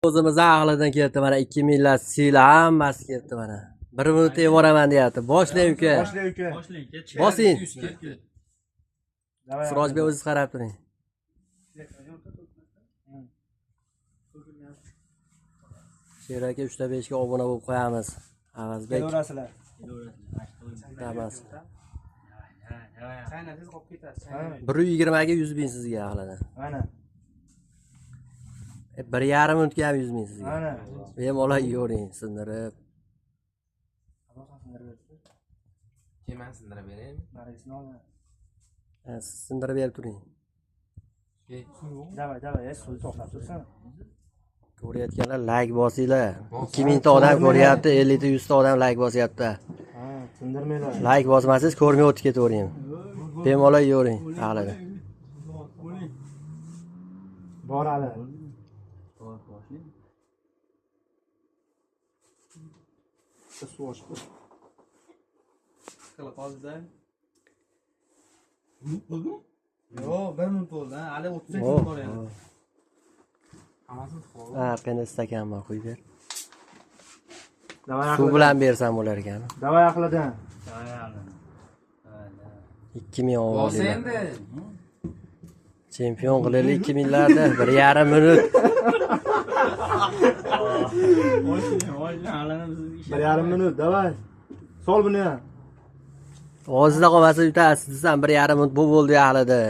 O'zimiz aqlidan ketdi mana 2 millat siyla hammasi ketdi mana. 1 minutda yuboraman deyapti. Boshlang uka. Boshla uka. Boshlang, ketdi. Bosing. Ketdi. Давай. Sirojbek, o'zingiz qarab turing. Sher aka, 3 ta 5 ga obuna bo'lib qo'yamiz. Avazbek Kelaverasizlar. Damas. Chaynasiz qolib ketasiz. Ha. 1.20 ga 100 ming sizga aqlida. Ana. 1,5 minutga ham 100 ming sizga. Ana. Bemalol yeyavering sindirib. Keyin man sindirib beraymi? Narigisini ol. Ha, siz sindirib berib turing. Давай, давай, suv to'xtab tursin. Ko'rayotganlar, layk bosinglar. 2000 ta odam ko'ryapti, 50 ta 100 ta odam layk bosyapti. Ha, sindirmanglar. Layk bosmasangiz ko'rmay o'tib ketavering. Bemalol yeyavering aqlida. Bor hali. Suv oshib. Qilib qoldi. Yo'q, 1 minut bo'ldi, ha. Hali 30 sekund bor yana. Hammasini tiqib oldim. Ha, orqangda stakan bor, quyib ber. Давай Suv aqlidan. bilan bersam bo'lar ekan. Давай aqlidan. 2000 Bos ovozli. endi. Chempion qilaylik 2000larda 1,5 minut. Boshlang, boshlang, alini biz 1,5 minut, давай. Sol buni ham. Og'zida qolmasa yutasiz desam 1,5 minut bu bo'ldi aqlida.